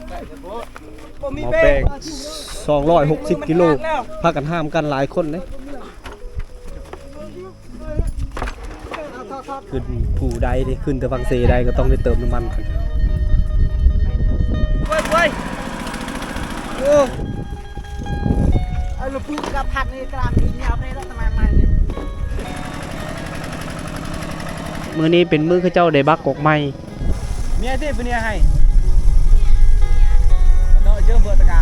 ໝໍ້ແປ້ງ ສອງຮ້ອຍຫົກສິບກິໂລ ພາກັນຫາມກັນຫຼາຍຄົນເດ້. ຂຶ້ນພູໃດນີ້ ຂຶ້ນແຕ່ຝັ່ງເຊໃດກໍຕ້ອງໄດ້ເຕີມນ້ຳມັນກັນ. ໂອ້ຍ ໂອ້ຍ ເອົາລະປູກກັບພັດນີ້ກາມອີກຍາວໄປແລ້ວປະມານໃໝ່ນີ້. ມື້ນີ້ເປັນມື້ເຂົາເຈົ້າໄດ້ບັກກອກໄມ້. ເມຍຕິເປັນເມຍໃຫ້ ເນາະ ເຈີເບີດຕະກາ.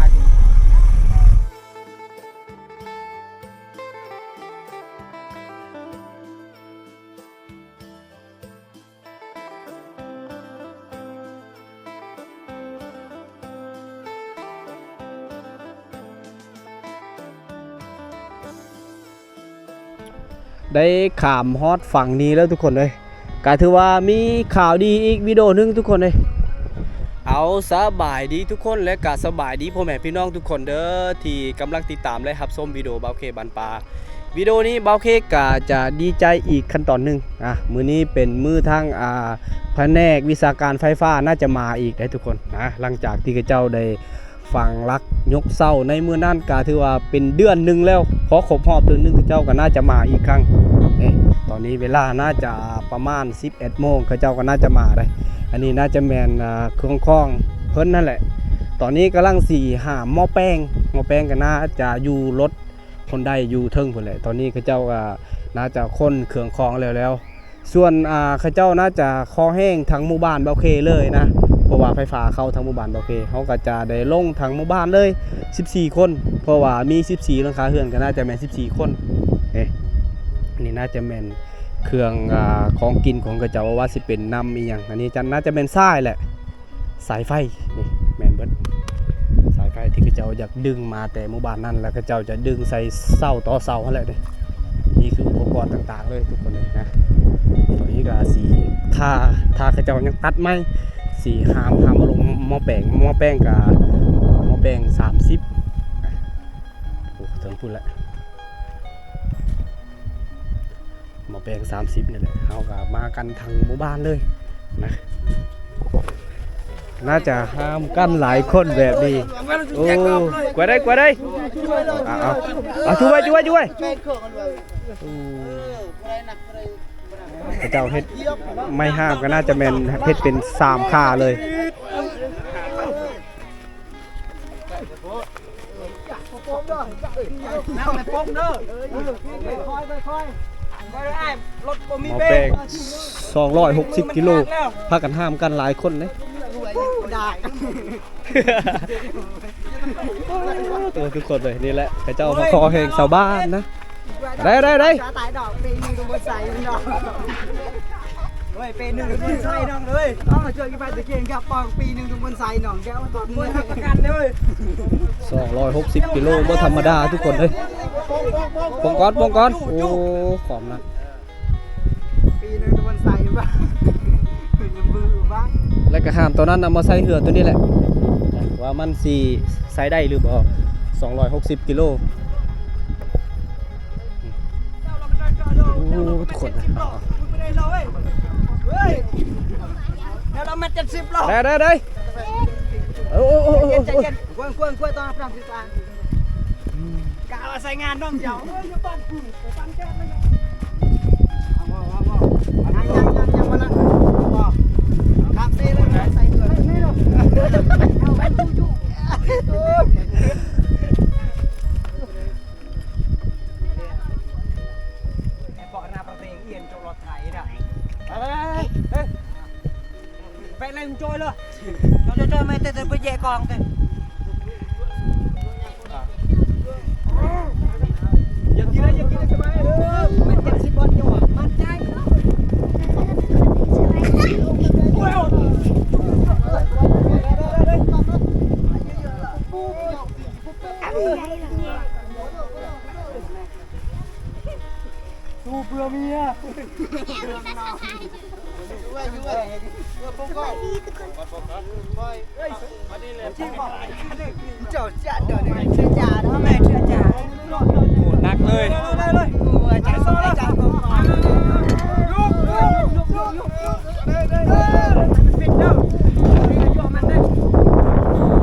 ໄດ້ຂ້າມຮອດຝັ່ງນີ້ແລ້ວທຸກຄົນເອີຍ ກະຖືວ່າມີຂ່າວດີອີກວິດີໂອໜຶ່ງທຸກຄົນເອີຍ. ເອົາ ສະບາຍດີທຸກຄົນ ແລະກະສະບາຍດີພໍ່ແມ່ພີ່ນ້ອງທຸກຄົນເດີ ທີ່ກຳລັງຕິດຕາມ ແລະ ຮັບຊົມວິດີໂອບ່າວເຄບ້ານປ່າ. ວິດີໂອນີ້ບ່າວເຄກະຈະດີໃຈອີກຂັ້ນຕອນໜຶ່ງ. ອ່າ ມື້ນີ້ເປັນມື້ທາງ ອ່າ ພະແນກວິຊາການໄຟຟ້າໜ້າຈະມາອີກໄດ໋ທຸກຄົນນະ ຫຼັງຈາກທີ່ເຂົາເຈົ້າໄດ້ຝັງຫຼັກຍົກເສົາໃນມື້ນັ້ນ ກະຖືວ່າເປັນເດືອນໜຶ່ງແລ້ວ ພໍຄົບຮອບເດືອນໜຶ່ງ ເຂົາເຈົ້າກໍໜ້າຈະມາອີກຄັ້ງ. ເອີ ຕອນນີ້ເວລາໜ້າຈະປະມານສິບເອັດໂມງ ເຂົາເຈົ້າກໍໜ້າຈະມາໄດ໋. ອັນນີ້ໜ້າຈະແມ່ນ ອ່າ ເຄື່ອງຂອງເພິ່ນນັ້ນແຫຼະ. ຕອນນີ້ກຳລັງຊິຫາໝໍ້ແປ້ງ ໝໍ້ແປ້ງກໍໜ້າຈະຢູ່ລົດ ຄົນໃດຢູ່ເທິງພຸ້ນແຫຼະ. ຕອນນີ້ເຂົາເຈົ້າກໍໜ້າຈະຂົນເຄື່ອງຂອງແລ້ວໆ. ສ່ວນ ອ່າ ເຂົາເຈົ້າໜ້າຈະຂໍແຮງທາງໝູ່ບ້ານບ່າວເຄເລີຍນະ ເພາະວ່າໄຟຟ້າເຂົ້າທາງໝູ່ບ້ານບ່າວເຄ. ເຮົາກໍຈະໄດ້ລົງທາງໝູ່ບ້ານເລີຍສິບສີ່ຄົນ ເພາະວ່າມີສິບສີ່ຫຼັງຄາເຮືອນ ກໍໜ້າຈະແມ່ນສິບສີ່ຄົນ. ເອີ ນີ້ໜ້າຈະແມ່ນເຄື່ອງ ອ່າ ຂອງກິນຂອງເຂົາເຈົ້າ ບໍ່ວ່າຊິເປັນນ້ຳອີ່ຫຍັງ. ອັນນີ້ຈະ ໜ້າຈະແມ່ນສາຍແຫຼະ. ສາຍໄຟນີ້ ແມ່ນເບິດ ສາຍໄຟທີ່ເຂົາເຈົ້າຢາກດຶງມາແຕ່ໝູ່ບ້ານນັ້ນ ແລ້ວເຂົາເຈົ້າຈະດຶງໃສ່ເສົາຕໍ່ເສົາຫັ້ນແຫຼະເດ້. ນີ້ຄືອຸປະກອນຕ່າງໆເລີຍທຸກຄົນເລີຍນະ. ຕອນນີ້ກໍຊິ ຖ້າ ຖ້າເຂົາເຈົ້າຍັງຕັດໄມ້ ຊິຫາມ ຫາມເອົາລົງໝໍ້ແປ້ງ ໝໍ້ແປ້ງກໍ ໝໍ້ແປ້ງສາມສິບ ໂອ້ ເຖິງພຸ້ນແຫຼະ. ໝໍ້ແປ້ງສາມສິບນີ້ແຫຼະ ເຮົາກໍມາກັນທັງໝູ່ບ້ານເລີຍນະ. ໜ້າຈະຫາມກັນຫຼາຍຄົນແບບນີ້. ໂອ້ ກວາດໄດ້ ກວາດໄດ້. ເອົາ ເອົາ ເອົາ ຈຸໄວ້ ຈຸໄວ້ ຈຸໄວ້. ໂອ້ ເຂົາເຈົ້າເຮັດໄມ້ຫາມ ກໍໜ້າຈະແມ່ນເຮັດເປັນສາມຂາເລີຍ. ໝໍ້ແປ້ງສອງຮ້ອຍຫົກສິບກິໂລ ພາກັນຫາມກັນຫຼາຍຄົນເດ້. ໂອ້ ທຸກຄົນເລີຍ ນີ້ແຫຼະ ເຂົາເຈົ້າມາຂໍແຮງຊາວບ້ານນະ. ໄດ້ ໄດ້ ໄດ້ ສາຕາຍດອກ ປີໜຶ່ງຕ້ອງບໍ່ໃສ່ດອກ. ໂອ້ຍ ປີໜຶ່ງຕ້ອງບໍ່ໃສ່ນ້ອງເອີຍ. ເອົາ ຊ່ວຍກັນໄປຕະກຽງກັບປອງ ປີໜຶ່ງຕ້ອງບໍ່ໃສ່ນ້ອງ. ດຽວຕ້ອງບໍ່ຮັບປະກັນເດີ. ສອງຮ້ອຍຫົກສິບກິໂລ ບໍ່ທຳມະດາທຸກຄົນເອີຍ. ປົງກ່ອນ ປົງກ່ອນ. ໂອ້ ຂອມນະ. ປີໜຶ່ງມັນໃສ່ບ້າງ ຄືຍັງບືບ້າງ. ແລ້ວກໍຫາມຕົວນັ້ນນຳມາໃສ່ເຮືອຕົວນີ້ແຫຼະ ວ່າມັນຊິໃຊ້ໄດ້ຫຼືບໍ່. ສອງຮ້ອຍຫົກສິບກິໂລ. ໂອ້ ທຸກຄົນ ແລ້ວລະແມັດເຈັດສິບໂລ. ໄດ້ ໄດ້ ໄດ້. ໂອ້ ໂອ້ ໂອ້ ໂອ້ ໃຈເຢັນ ກວນ ກວນ ກວນ ຕ້ອງຮັບຜິດຊອບ. ກະວ່າໃຊ້ງານນ້ອງເຈົ້າ ເອີຍ ຢູ່ບ້ານພຸ້ນ ໄປປັນແກັສເລີຍ. ເອົາ ເອົາ ເອົາ ເອົາ ຍັງ ຍັງ ຍັງ ຍັງບໍ່ນັ້ນ ບໍ່ ຂ້າມເຊເລີຍ ໃສ່ເຮືອນ ເອົາໄປຢູ່ ຢູ່ ເບາະໜ້າປະເຕງ ອຽນໂຈະລົດໄຖນະ. ເອີຍ ເອີຍ ໄປເຫຼັ້ນໂຈຍເລີຍ. ໂຈຍ ໂຈຍ ໂຈຍ ໄມ່ເຕະ ເຕະ ໄປແຍະກອງເຕະ. ຢ່າກິນເລີຍ ຢ່າກິນເລີຍ ສະບາຍເລີຍ. ມັນເຈັດສິບບາດຢູ່ຫວາ ມັນໃຈ. ສູ້ເພື່ອເມຍ. ເຈົ້າຈະໂດນເທື່ອຈາເນາະ ແມ່ເທື່ອຈາ. ໂອ້ ໜັກເລີຍ. ໂອ້ ອາຈານ ອາຈານ ເອີ ມັນປິດເດີ ມັນປິດເດີ ມັນປິດເດີ.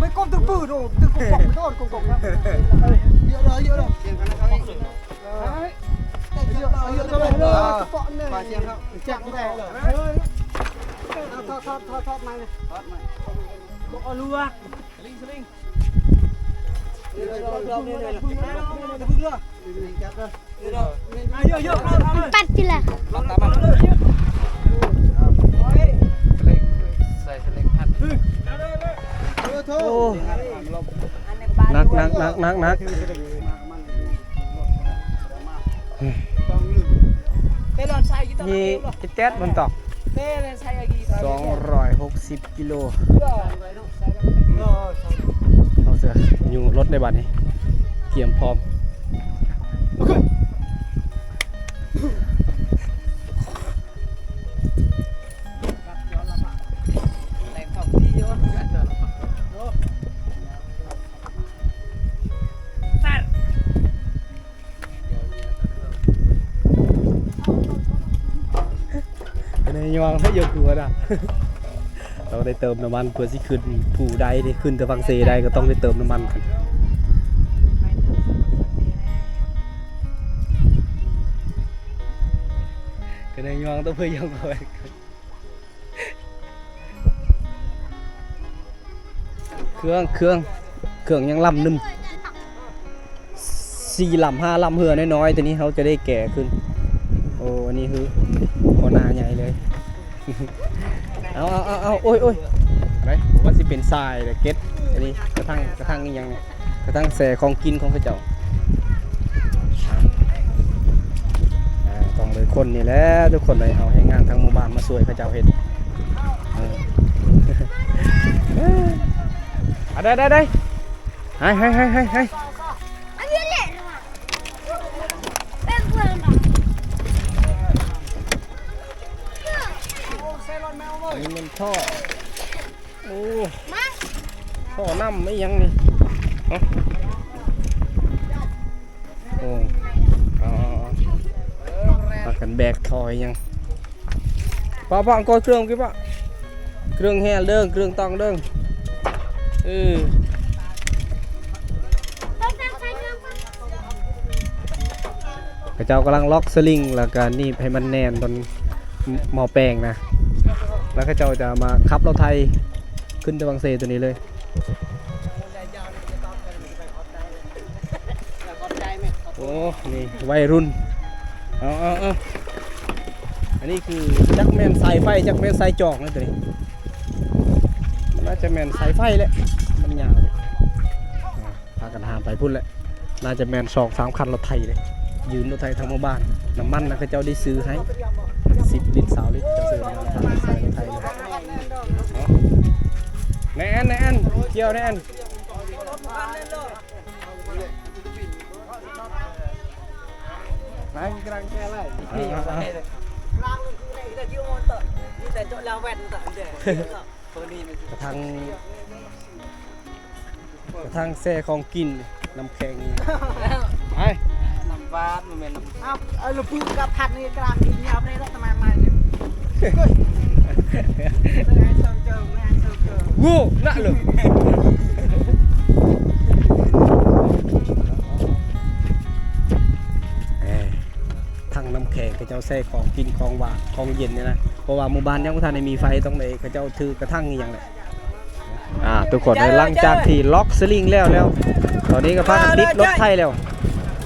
Mấy con từ bự rồi, từ cục bọc thôi, cục bọc thôi. Dựa rồi, dựa rồi. Đấy. Dựa rồi, dựa rồi. Ờ, chặt cái này. Thoát, thoát, thoát, thoát mày này. Thoát mày. Bỏ lùa. Sling, sling. Empat kilo. Ô. Nặng, nặng, nặng, nặng, nặng. Hi, KitKat ມັນຕອກ ສອງຮ້ອຍຫົກສິບກິໂລ. ເຮົາຈະຍູ້ລົດໃນບາດນີ້ ກຽມພ້ອມ. ອັນນີ້ຍອງໃຫ້ຢູ່ກວ່ານະ ຕ້ອງໄດ້ເຕີມນ້ຳມັນເພື່ອຊິຂຶ້ນພູໄດ້ເດ້ ຂຶ້ນແຕ່ຝັ່ງເຊໄດ້ກໍຕ້ອງໄດ້ເຕີມນ້ຳມັນກັນ. ກໍໄດ້ຍອງຕ້ອງເພື່ອຍອງເອົາໄວ້. ເຄື່ອງ ເຄື່ອງ ເຄື່ອງຍັງລຳໜຶ່ງ ສີ່ລຳ ຫ້າລຳ ເຮືອນ້ອຍໆ ຕົວນີ້ເຮົາຈະໄດ້ແກ່ຂຶ້ນ. ໂອ້ ອັນນີ້ຄືຫົວໜ້າໃຫຍ່ເລີຍ. ເອົາ ເອົາ ເອົາ ເອົາ ໂອ້ຍ ໂອ້ຍ ໄປ ວ່າຊິເປັນຊາຍແລ້ວ ເກັດ ອັນນີ້ກະທັງ ກະທັງອີ່ຫຍັງນີ້ ກະທັງແຊ່ຂອງກິນຂອງເຂົາເຈົ້າ. ອ່າ ຕ້ອງໄດ້ຄົນນີ້ແຫຼະ ທຸກຄົນເອີຍ ເອົາແຮງງານທາງໝູ່ບ້ານມາຊ່ວຍເຂົາເຈົ້າເຮັດ. ເອີ ເອົາ ໄດ້ ໄດ້ ໄດ້ ໄປ ໄປ ໄປ ໄປ ນີ້ແມ່ນທໍ່ ໂອ້ ທໍ່ນ້ຳອີ່ຫຍັງນີ້ ເນາະ. ໂອ້ ເອົາ ເອົາ ເອົາ ພາກັນແບກທໍ່ອີ່ຫຍັງ ປ້າ ປ້າ ເອົາເຄື່ອງກິນ ປ້າ ເຄື່ອງແຮ່ເດີ ເຄື່ອງຕອງເດີ ເອີ. ເຂົາເຈົ້າກຳລັງລັອກສະລິງ ແລ້ວກະໜີບໃຫ້ມັນແໜ້ນຕົນໝໍ້ແປງນະ ແລ້ວເຂົາເຈົ້າຈະມາຂັບລົດໄຖຂຶ້ນແຕ່ວັງເຊຕົວນີ້ເລີຍ. ຂອບໃຈແມ່ ໂອ້ ນີ້ໄວລຸ້ນ ເອົາໆໆ ອັນນີ້ຄືຈັກແມ່ນສາຍໄຟ ຈັກແມ່ນສາຍຈອກນະ ໂຕນີ້ ມັນໜ້າຈະແມ່ນສາຍໄຟແຫຼະ ມັນຍາວເດ ພາກັນຫາມໄປພຸ້ນແຫຼະ ໜ້າຈະແມ່ນສອງສາມຄັນລົດໄຖເດ ຢືມລົດໄຖທັງໝູ່ບ້ານ ນ້ຳມັນນະ ເຂົາເຈົ້າໄດ້ຊື້ໃຫ້ ສິບລິດ ຊາວລິດ ເຈົ້າຊື້ມາໃສ່ລົດໄຖເນາະ ນາຍແອນ ນາຍແອນ ກ່ຽວ ນາຍແອນ. ກະທັງ ກະທັງແຊ່ຂອງກິນ ນ້ຳແຂງ ໄປ ນ້ຳບາດ ບໍ່ແມ່ນນ້ຳ ເອົາ ເອົາ ລະປຶກກັບພັດນີ້ກະລາງດິນຍາວໄດ້ລະ ຕະມານມານີ້ ໂອ້ຍ ເລີຍໃຫ້ເຊີງເຈີ ເລີຍໃຫ້ເຊີງເຈີ ໂວ້ ນະເລີຍ ເອີ ຖັງນ້ຳແຂງ ເຂົາເຈົ້າໃສ່ຂອງກິນ ຂອງຫວານ ຂອງເຢັນນີ້ນະ ເພາະວ່າໝູ່ບ້ານຍັງບໍ່ທັນໄດ້ມີໄຟ ຕ້ອງໄດ້ ເຂົາເຈົ້າຖືກະຖັງອີ່ຫຍັງແຫຼະ. ອ່າ ທຸກຄົນເອີຍ ຫຼັງຈາກທີ່ລັອກສະລິງແລ້ວແລ້ວ ຕອນນີ້ກໍພາກັນຕິດລົດໄຖແລ້ວ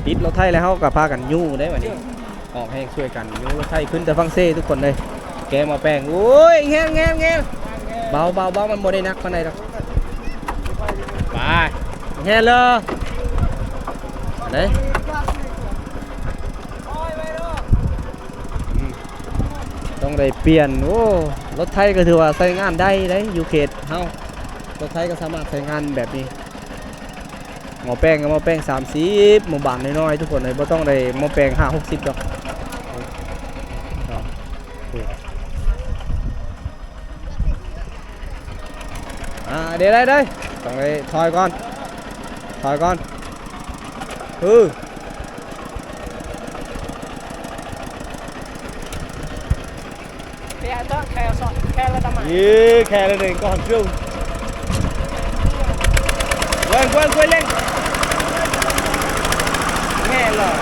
ຕິດລົດໄຖແລ້ວ ເຮົາກໍພາກັນຍູ້ໄດ້ບັດນີ້ ອອກແຮງຊ່ວຍກັນຍູ້ລົດໄຖຂຶ້ນແຕ່ຝັ່ງເຊ ທຸກຄົນເອີຍ ແກມາແປງ ໂອ້ຍ ແຮງໆໆ ເບົາໆໆ ມັນບໍ່ໄດ້ໜັກປານໃດດອກ ໄປ ແຮງເລີຍ ອັນໃດ ອືມ ຕ້ອງໄດ້ປ່ຽນ ໂອ້ ລົດໄຖກໍຖືວ່າໃຊ້ງານໄດ້ເດ້ ຢູ່ເຂດເຮົາ ລົດໄຖກໍສາມາດໃຊ້ງານແບບນີ້ ໝໍ້ແປງກໍໝໍ້ແປງສາມສິບ ໝູ່ບ້ານນ້ອຍໆ ທຸກຄົນເອີຍ ບໍ່ຕ້ອງໄດ້ໝໍ້ແປງຫ້າຫົກສິບດອກ ອ່າ ເດ້ໆໆ ຕ້ອງໄດ້ຖອຍກ່ອນ ຖອຍກ່ອນ ເອີ Ê, kè là đâm à? Ê, kè là đừng còn chung. Quên, quên, quên lên. Nghe là.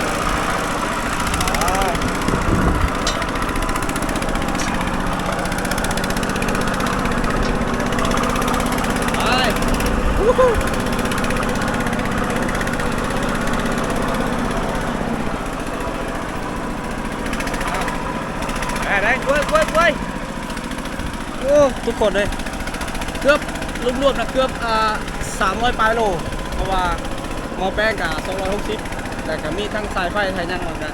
À. Ai. Woohoo. ໄດ້ ໄດ້ ກວຍ ກວຍ ກວຍ ໂອ້ ທຸກຄົນເອີຍ ເກືອບ ລວມໆນະ ເກືອບ ອ່າ ສາມຮ້ອຍປາຍໂລ ເພາະວ່າໝໍ້ແປງກະສອງຮ້ອຍຫົກສິບ ແລ້ວກະມີທັງສາຍໄຟ ທັງຫຍັງ ມັນກະ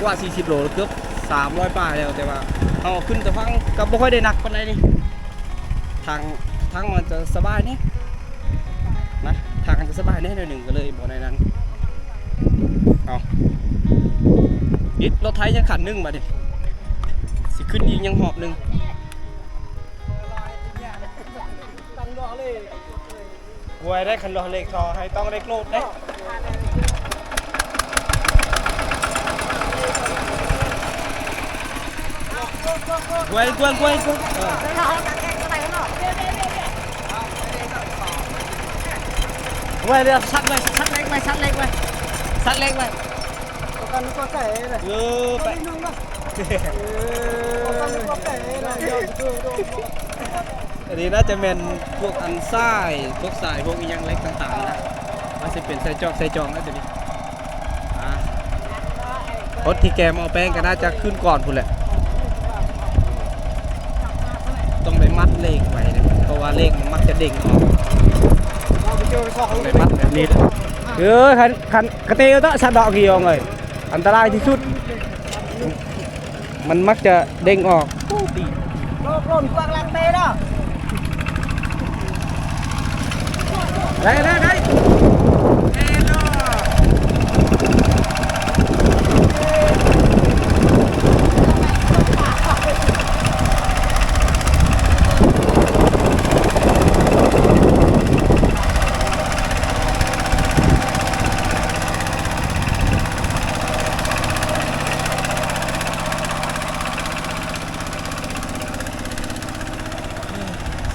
ກວ່າສີ່ສິບໂລ ເກືອບສາມຮ້ອຍປາຍແລ້ວ ແຕ່ວ່າເຮົາເອົາຂຶ້ນແຕ່ຝັ່ງກະບໍ່ຄ່ອຍໄດ້ໜັກປານໃດນີ້ ທາງ ທາງມັນຈະສະບາຍແດ່ ນະ ທາງຈະສະບາຍແດ່ໜ້ອຍໜຶ່ງ ກໍເລີຍບໍ່ໄດ້ນັ້ນ ເອົາ ຕິດລົດໄຖຍັງຄັນໜຶ່ງບາດນີ້ ຊິຂຶ້ນອີກຍັງຮອບໜຶ່ງ ກວຍໄດ້ ຄັນລົດເລັກ ຂໍໃຫ້ຕ້ອງເລັກໂລດເດ້. ກວຍ ກວຍ ກວຍ ກວຍ ເອີ ກວຍ ເອົາຊັດໄວ້ ຊັດເລັກໄວ້ ຊັດເລັກໄວ້ ຊັດເລັກໄວ້. ເອີ ໄປ ອັນນີ້ໜ້າຈະແມ່ນພວກອັນຊາຍ ພວກຊາຍ ພວກອີ່ຫຍັງເຫຼັກຕ່າງໆນະ ມັນຊິເປັນໃສ່ຈອກໃສ່ຈອງແລ້ວໂຕນີ້ ອ່າ ຄົນທີ່ແກ່ໝໍ້ແປງກໍໜ້າຈະຂຶ້ນກ່ອນພຸ້ນແຫຼະ ຕ້ອງໄດ້ມັດເຫຼັກໄວ້ເດ້ ເພາະວ່າເຫຼັກມັນມັກຈະເດ້ງອອກ ຕ້ອງໄດ້ມັດແບບນີ້ເດີ ເອີ ຄັນ ຄັນກະເຕວຕະສະເດາະກີ້ອອກເລີຍ ອັນຕະລາຍທີ່ສຸດ ມັນມັກຈະເດ້ງອອກ. ໄດ້ ໄດ້ ໄດ້.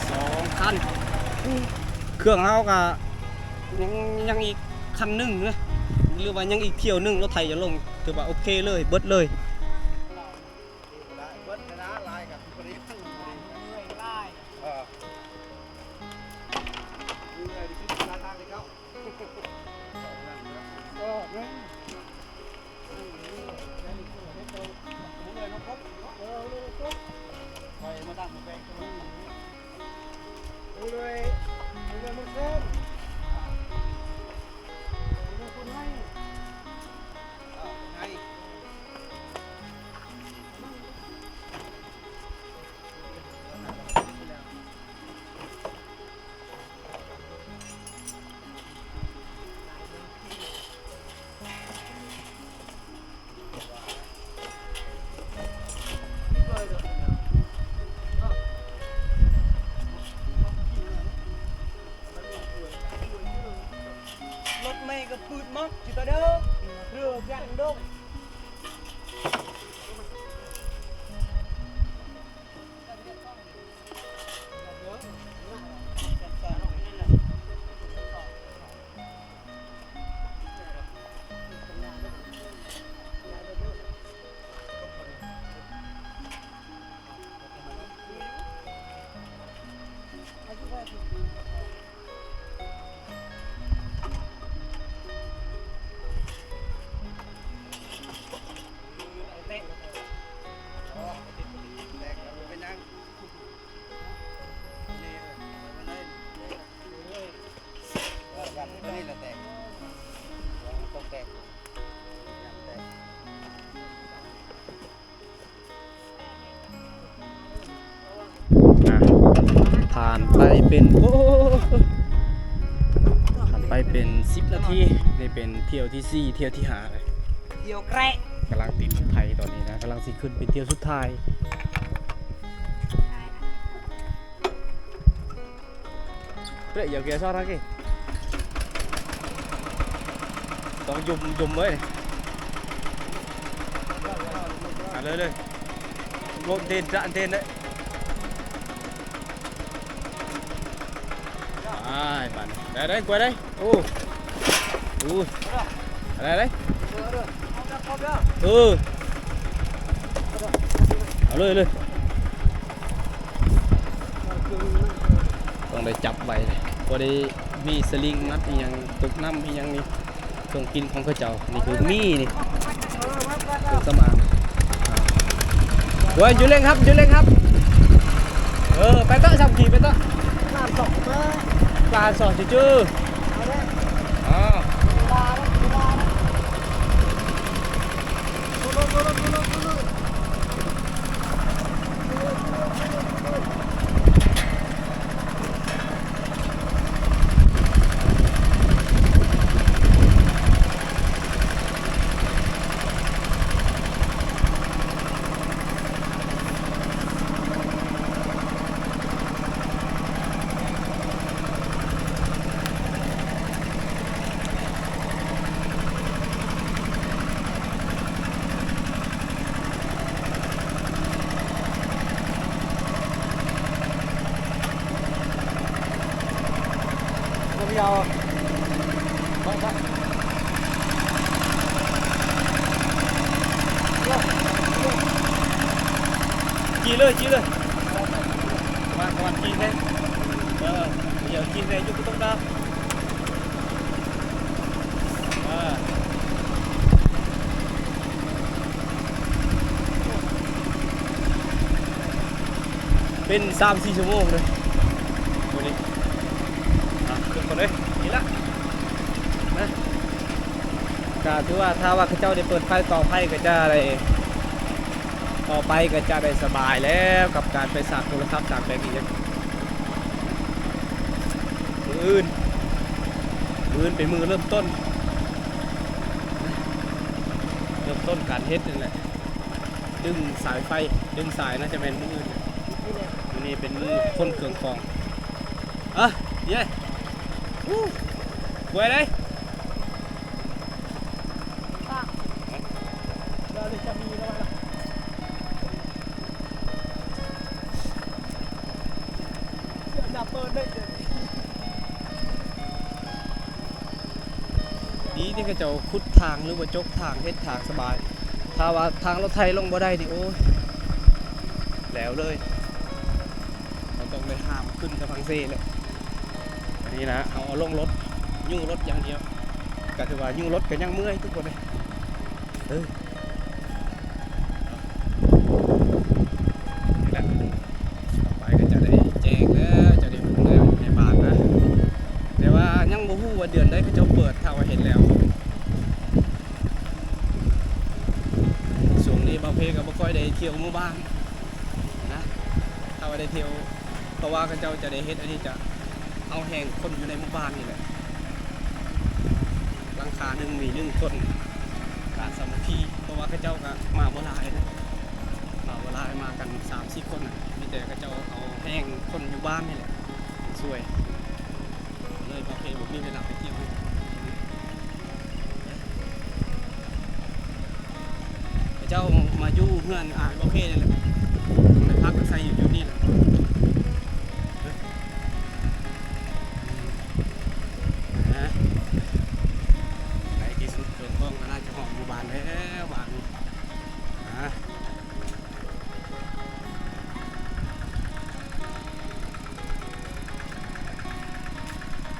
ສອງຄັນ ເຄື່ອງເຮົາກະຍັງ ຍັງອີກຄັນໜຶ່ງເນາະ ຫຼືວ່າຍັງອີກຖ້ຽວໜຶ່ງ ລົດໄຖຈະລົງ ຖືວ່າໂອເຄເລີຍ ເບິດເລີຍ. ເອີ. ລົດໃໝ່ກໍປືດມັກ ຊິຕາເດີ ເຮືອແກ່ງດົງ. ອ່າ ຜ່ານໄປເປັນ ໂອ້ ຜ່ານໄປເປັນສິບນາທີ ນີ້ເປັນຖ້ຽວທີສີ່ ຖ້ຽວທີຫ້າແລ້ວ ທ່ຽວແກະ ກຳລັງຕິດໄພຕອນນີ້ນະ ກຳລັງຊິຂຶ້ນເປັນຖ້ຽວສຸດທ້າຍ. ເອີຍ ຢ່າເກຍຊອດຮັກອີກ ຕ້ອງຢຸ່ມ ຢຸ່ມເວີຍ ອ່າ ເລີຍໆ ໂລດເດນຈະເດນເລີຍ ໄປບາດນີ້ ໄດ້ ໄດ້ ກວຍໄດ້ ໂອ້ ໂອ້ ໄດ້ ໄດ້ ເອີ ເອົາເລີຍ ເລີຍ. ຕ້ອງໄດ້ຈັບໄວ້ ບໍ່ໄດ້ມີສະລິງມັດອີ່ຫຍັງ ຕົກນ້ຳອີ່ຫຍັງນີ້ ເຄື່ອງກິນຂອງເຂົາເຈົ້າ ນີ້ຄືໝີ່ນີ້ ເຄື່ອງສຳອາງ ເວີຍ ຢູ່ເລັ່ງຮັບ ຢູ່ເລັ່ງຮັບ ເອີ ໄປເຕາະ ສາມຂີ່ໄປເຕາະ ຫຼານສອງ ຫຼານສອງຈື່ໆ ເອົາເດ້ ຂີ່ເລີຍ ຂີ່ເລີຍ ປະມານ ປະມານຂີ່ແທ້ ເອີ ຢ່າຂີ່ແທ້ ຢູ່ບໍ່ຕ້ອງການ ເອີ. ເປັນສາມສີ່ຊົ່ວໂມງເລີຍມື້ນີ້ ອ່ະ ທຸກຄົນເອີຍ ນີ້ລະນະ ກະຖືວ່າ ຖ້າວ່າເຂົາເຈົ້າໄດ້ເປີດໄຟ ຕໍ່ໄຟກໍຈະໄດ້ ຕໍ່ໄປກໍຈະໄດ້ສະບາຍແລ້ວ ກັບການໄປສາກໂທລະສັບ ສາກແບດອີ່ຫຍັງ ມື້ອື່ນ ມື້ອື່ນເປັນມື້ເລີ່ມຕົ້ນ ເລີ່ມຕົ້ນການເຮັດນັ້ນແຫຼະ ດຶງສາຍໄຟ ດຶງສາຍ ໜ້າຈະແມ່ນມື້ອື່ນ ມື້ນີ້ເປັນມື້ຂົນເຄື່ອງຂອງ ເອີ ເຢ້ ອູ້ ກວຍເລີຍ. ດີທີ່ເຂົາເຈົ້າຂຸດທາງ ຫຼືວ່າຈົກທາງ ເຮັດທາງສະບາຍ. ຖ້າວ່າທາງລົດໄຖລົງບໍ່ໄດ້ນີ້ ໂອ້ຍ ແລ້ວເລີຍ. ເຮົາຕ້ອງໄດ້ຫາມຂຶ້ນກັບພັງເຊແຫຼະ. ອັນນີ້ນະ ເຮົາເອົາລົງລົດ ຍູ້ລົດຢ່າງດຽວ ກະຖືວ່າຍູ້ລົດກະຍັງເມື່ອຍທຸກຄົນເອີຍ. ເອີ ເອົາ ທ່ຽວໝູ່ບ້ານນະ ຖ້າວ່າໄດ້ທ່ຽວ ເພາະວ່າເຂົາເຈົ້າຈະໄດ້ເຮັດອັນນີ້ ຈະເອົາແຮງຄົນຢູ່ໃນໝູ່ບ້ານນີ້ແຫຼະ ຫຼັງຄາໜຶ່ງມີໜຶ່ງຄົນ ການສາມັກຄີ ເພາະວ່າເຂົາເຈົ້າກະມາບໍ່ຫຼາຍນະ ມາບໍ່ຫຼາຍ ມາກັນສາມສີ່ຄົນນະ ມີແຕ່ເຂົາເຈົ້າເອົາແຮງຄົນຢູ່ບ້ານນີ້ແຫຼະ ຊ່ວຍ ເລີຍບໍ່ເຄ ບໍ່ມີເວລາໄປທ່ຽວ ເຂົາເຈົ້າມາຢູ່ເຮືອນອ້າຍບໍ່ເຄນີ້ແຫຼະ ໄດ້ພັກອາໄສຢູ່ຈຸດນີ້ແຫຼະ ນະ ໃນທີ່ສຸດເຄື່ອງຂອງກໍໜ້າຈະຮອດໝູ່ບ້ານແລ້ວບາດນີ້ ນະ.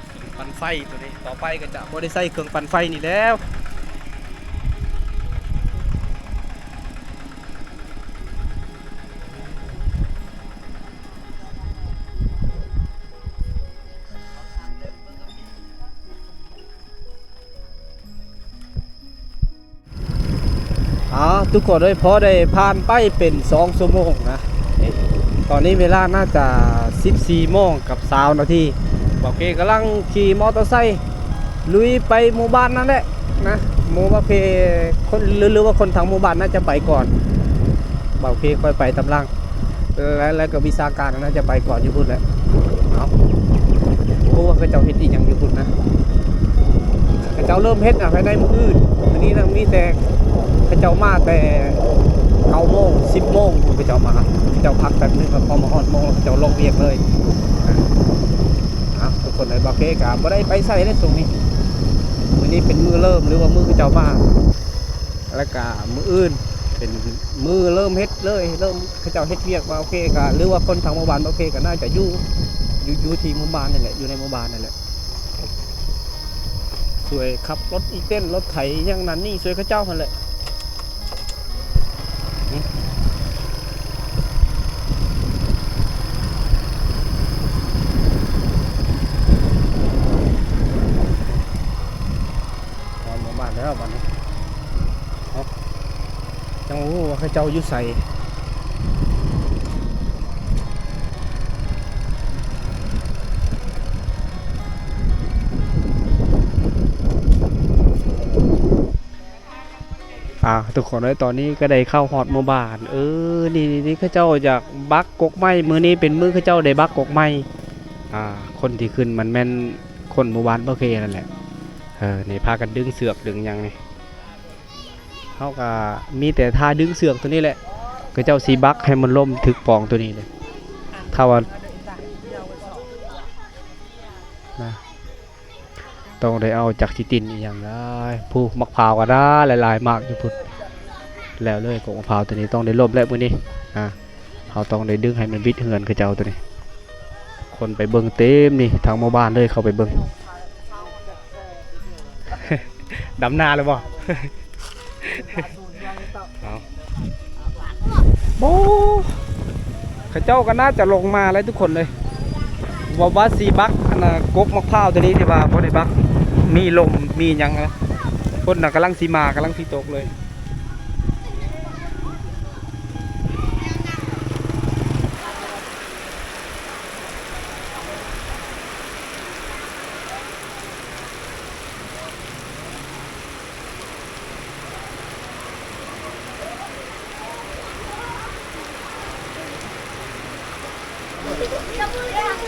ເຄື່ອງປັ່ນໄຟໂຕນີ້ ຕໍ່ໄປກໍຈະບໍ່ໄດ້ໃຊ້ເຄື່ອງປັ່ນໄຟນີ້ແລ້ວ. ເອົາ ທຸກຄົນເອີຍ ພໍໄດ້ຜ່ານໄປເປັນສອງຊົ່ວໂມງນະ ເອີ ຕອນນີ້ເວລາໜ້າຈະສິບສີ່ໂມງກັບຊາວນາທີ ບ່າວເຄກຳລັງຂີ່ມໍເຕີໄຊລຸຍໄປໝູ່ບ້ານນັ້ນແຫຼະນະ ໝູ່ບ່າວເຄຄົນ ຫຼື ຫຼືວ່າຄົນທັງໝູ່ບ້ານໜ້າຈະໄປກ່ອນ ບ່າວເຄຄ່ອຍໄປຕາມຫຼັງ. ແລະ ແລະກໍວິຊາການໜ້າຈະໄປກ່ອນຢູ່ພຸ້ນແຫຼະ ເອົາ ບໍ່ຮູ້ວ່າເຂົາເຈົ້າເຮັດອີ່ຫຍັງຢູ່ພຸ້ນນະ ເຂົາເຈົ້າເລີ່ມເຮັດນະ ພາຍໃນມື້ອື່ນ ມື້ນີ້ນະ ມີແຕ່ເຂົາເຈົ້າມາແຕ່ເກົ້າໂມງ ສິບໂມງພຸ້ນ ເຂົາເຈົ້າມາ ເຂົາເຈົ້າພັກແປັບໜຶ່ງ ແລ້ວພໍມາຮອດໂມງ ເຂົາເຈົ້າລົງວຽກເລີຍ ອ່າ ທຸກຄົນເອີຍ ບ່າວເຄກໍບໍ່ໄດ້ໄປໃສເດ້ຊ່ວງນີ້ ມື້ນີ້ເປັນມື້ເລີ່ມ ຫຼືວ່າມື້ເຂົາເຈົ້າມາ ແລ້ວກະມື້ອື່ນເປັນມື້ເລີ່ມເຮັດເລີຍ ເລີ່ມເຂົາເຈົ້າເຮັດວຽກ ວ່າໂອເຄກະ ຫຼືວ່າຄົນທາງໝູ່ບ້ານ ໂອເຄກະໜ້າຈະຢູ່ ຢູ່ ຢູ່ທີ່ໝູ່ບ້ານນີ້ແຫຼະ ຢູ່ໃນໝູ່ບ້ານນີ້ແຫຼະ ຊ່ວຍຂັບລົດອີແຕນ ລົດໄຖຫຍັງນັ້ນນີ້ ຊ່ວຍເຂົາເຈົ້າຫັ້ນແຫຼະ. ຮອດໝູ່ບ້ານແລ້ວບັດນີ້ ເຮົາຈັ່ງຮູ້ວ່າເຂົາເຈົ້າຢູ່ໃສ. ອ່າ ທຸກຄົນເອີຍ ຕອນນີ້ກໍໄດ້ເຂົ້າຮອດໝູ່ບ້ານ ເອີ ນີ້ ນີ້ ນີ້ ເຂົາເຈົ້າຢາກບັກກົກໄມ້ ມື້ນີ້ເປັນມື້ເຂົາເຈົ້າໄດ້ບັກກົກໄມ້ ອ່າ ຄົນທີ່ຂຶ້ນມັນແມ່ນຄົນໝູ່ບ້ານບໍ່ເຄນັ້ນແຫຼະ ເອີ ນີ້ພາກັນດຶງເຊືອກດຶງຫຍັງນີ້ ເຮົາກໍມີແຕ່ຖ້າດຶງເຊືອກໂຕນີ້ແຫຼະ ເຂົາເຈົ້າຊິບັກໃຫ້ມັນລົ້ມຖືກປອງໂຕນີ້ເດ້ ຖ້າວ່າ ນະ ຕ້ອງໄດ້ເອົາຈັກຊິຕິນອີ່ຫຍັງໄດ້ ພູໝາກພ້າວກໍໄດ້ຫຼາຍໆໝາກຢູ່ພຸ້ນ ແລ້ວເລີຍ ກົກໝາກພ້າວໂຕນີ້ຕ້ອງໄດ້ລົ້ມແລ້ວມື້ນີ້ ອ່າ ເຮົາຕ້ອງໄດ້ດຶງໃຫ້ມັນບິດເຮືອນເຂົາເຈົ້າໂຕນີ້ ຄົນໄປເບິ່ງເຕັມນີ້ ທັງໝູ່ບ້ານເລີຍ ເຂົ້າໄປເບິ່ງ ດຳນາແລ້ວບໍ່? ເອົາ ໂອ້ ເຂົາເຈົ້າກໍໜ້າຈະລົງມາແລ້ວທຸກຄົນເອີຍ ວ່າ ວ່າຊິບັກ ອັນນ່າ ກົກໝາກພ້າວໂຕນີ້ທີ່ວ່າບໍ່ໄດ້ບັກ ມີລົມມີຫຍັງນະ ຝົນນະກຳລັງຊິມາ ກຳລັງຊິຕົກເລີຍ.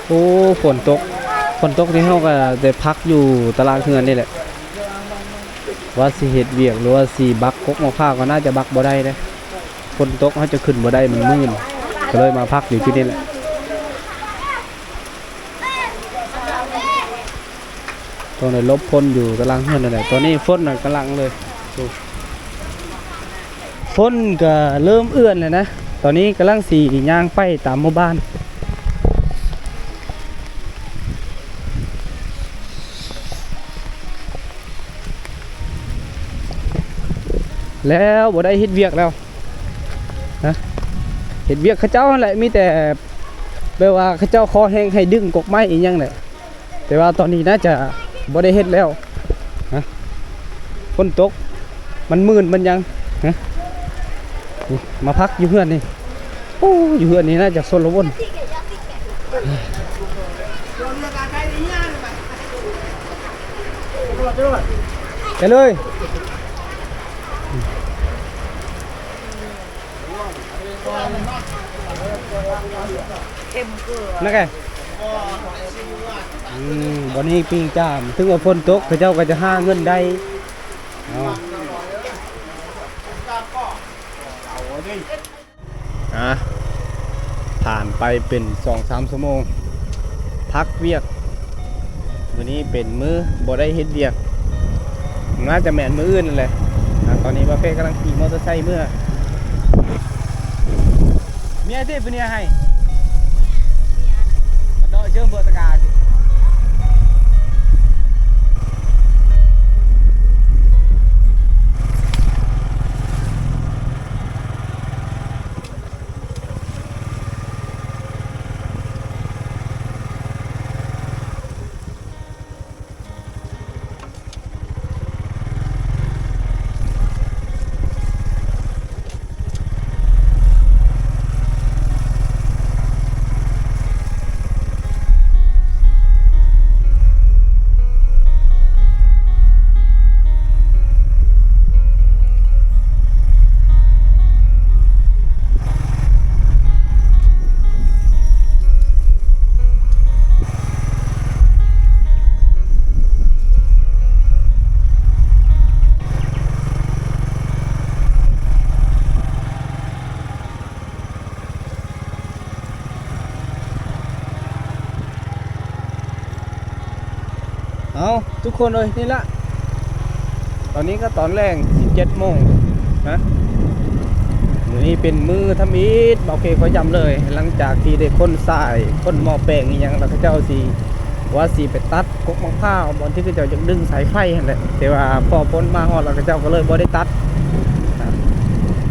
ໂອ້ ຝົນຕົກ ຝົນຕົກນີ້ເຮົາກໍໄດ້ພັກຢູ່ຕາລາງເຮືອນນີ້ແຫຼະ ວ່າຊິເຮັດວຽກ ຫຼືວ່າຊິບັກກົກໝາກພ້າວ ກໍໜ້າຈະບັກບໍ່ໄດ້ເດ້ ຝົນຕົກເຮົາຈະຂຶ້ນບໍ່ໄດ້ ມັນມື່ນ ກໍເລີຍມາພັກຢູ່ທີ່ນີ້ແຫຼະ. ຕ້ອງໄດ້ຫຼົບຝົນຢູ່ຕາລາງເຮືອນນັ້ນແຫຼະ ຕອນນີ້ຝົນນະກຳລັງເລີຍ ຝົນກໍເລີ່ມເອື້ອນແລ້ວນະ ຕອນນີ້ກຳລັງຊິຍ່າງໄປຕາມໝູ່ບ້ານ ແລ້ວບໍ່ໄດ້ເຮັດວຽກແລ້ວ ນະ ເຮັດວຽກເຂົາເຈົ້າຫັ້ນແຫຼະ ມີແຕ່ແບບວ່າເຂົາເຈົ້າຂໍແຮງໃຫ້ດຶງກົກໄມ້ອີ່ຫຍັງແຫຼະ ແຕ່ວ່າຕອນນີ້ໜ້າຈະບໍ່ໄດ້ເຮັດແລ້ວນະ ຝົນຕົກ ມັນມື່ນມັນຫຍັງ ຮະ ມາພັກຢູ່ເຮືອນນີ້. ໂອ້ ຢູ່ເຮືອນນີ້ໜ້າຈະຊົນລະວົນ. ໄປເລີຍ. ນັກແກ ອືມ ບ່ອນນີ້ປີ້ງຈ້າມ ເຖິງວ່າຝົນຕົກ ເຂົາເຈົ້າກໍຈະຫາເງິນໄດ້ເນາະ. ອ່າ ຜ່ານໄປເປັນສອງສາມຊົ່ວໂມງ ພັກວຽກ. ມື້ນີ້ເປັນມື້ບໍ່ໄດ້ເຮັດວຽກ ໜ້າຈະແມ່ນມື້ອື່ນນັ້ນແຫຼະ. ອ່າ ຕອນນີ້ບ່າວເປ້ກຳລັງຂີ່ມໍເຕີໄຊເມືອ. ເມຍຕິຜູ້ນີ້ໃຫ້ ມາເດາະເຈີເບີດຕະກາ. ເອົາ ທຸກຄົນເອີຍ ນີ້ລະ ຕອນນີ້ກໍຕອນແລງສິບເຈັດໂມງນະ. ມື້ນີ້ເປັນມື້ທຳອິດ ບ່າວເຄຂໍຢ້ຳເລີຍ ຫຼັງຈາກທີ່ໄດ້ຂົນຊາຍ ຂົນໝໍ້ແປງອີ່ຫຍັງ ແລ້ວເຂົາເຈົ້າຊິ ວ່າຊິໄປຕັດກົກໝາກພ້າວ ບ່ອນທີ່ເຂົາເຈົ້າຢາກດຶງສາຍໄຟຫັ້ນແຫຼະ ແຕ່ວ່າພໍຝົນມາຮອດແລ້ວ ເຂົາເຈົ້າກໍເລີຍບໍ່ໄດ້ຕັດ.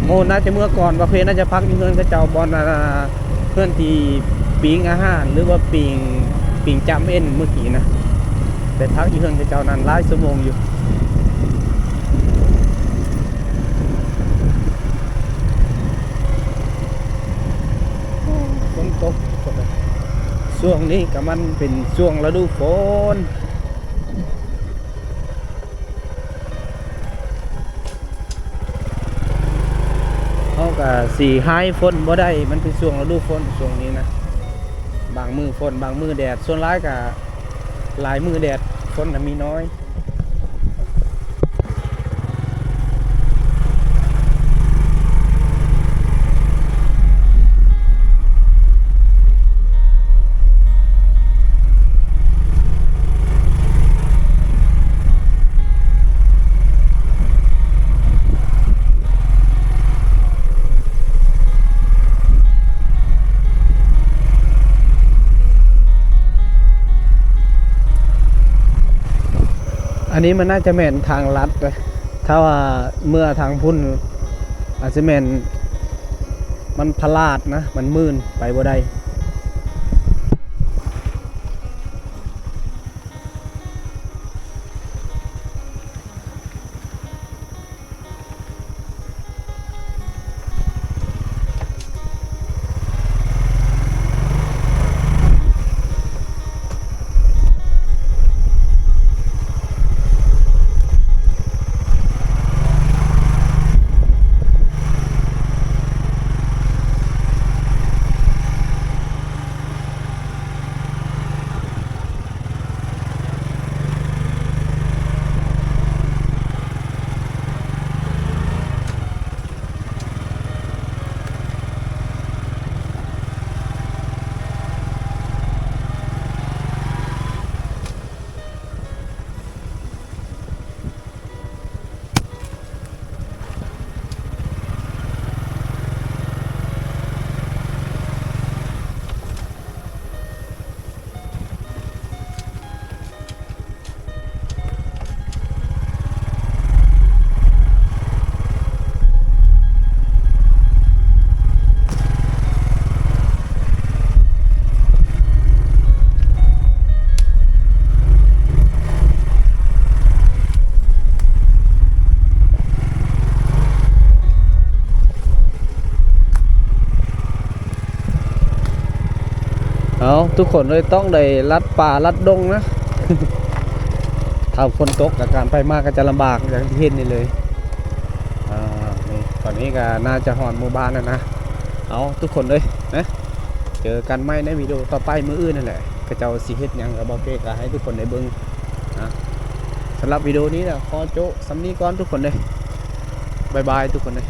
ໂມໜ້າຈະເມືອກ່ອນ ບ່າວເຄໜ້າຈະພັກຢູ່ເຮືອນເຂົາເຈົ້າ ບ່ອນ ອ່າ ເພື່ອນທີ່ປີ້ງອາຫານ ຫຼືວ່າປີ້ງ ປີ້ງຈ້າມເອັນມື້ກີ້ນະ ໄປພັກຢູ່ເຮືອນເຂົາເຈົ້ານັ້ນຫຼາຍຊົ່ວໂມງຢູ່. ຝົນຕົກ ຊ່ວງນີ້ກໍມັນເປັນຊ່ວງລະດູຝົນ. ເຮົາກໍຊິຫາຍຝົນບໍ່ໄດ້ ມັນເປັນຊ່ວງລະດູຝົນຊ່ວງນີ້ນະ. ບາງມື້ຝົນ ບາງມື້ແດດ ສ່ວນຫຼາຍກໍຫຼາຍມື້ແດດ ຝົນນະມີນ້ອຍ. ອັນນີ້ມັນໜ້າຈະແມ່ນທາງລັດເດ້. ຖ້າວ່າເມືອທາງພຸ້ນ ອາດຈະແມ່ນມັນພະລາດນະ ມັນມື່ນໄປບໍ່ໄດ້. ເ ເອົາ ທຸກຄົນເອີຍ ຕ້ອງໄດ້ລັດປ່າລັດດົງນະ ຖ້າຝົນຕົກກະການໄປມາກະຈະລຳບາກ ຢ່າງທີ່ເຫັນນີ້ເລີຍ. ອ່າ ນີ້ ຕອນນີ້ກະໜ້າຈະຮອດໝູ່ບ້ານແລ້ວນະ. ເອົາ ທຸກຄົນເອີຍ ນະ ເຈີກັນໃໝ່ໃນວິດີໂອຕໍ່ໄປມື້ອື່ນນັ້ນແຫຼະ ເຂົາເຈົ້າຊິເຮັດຫຍັງກະ ເບົາເກກະໃຫ້ທຸກຄົນໄດ້ເບິ່ງນະ. ສຳລັບວິດີໂອນີ້ນະ ຂໍໂຈະສ່ຳນີ້ກ່ອນທຸກຄົນເອີຍ ບາຍບາຍທຸກຄົນເອີຍ.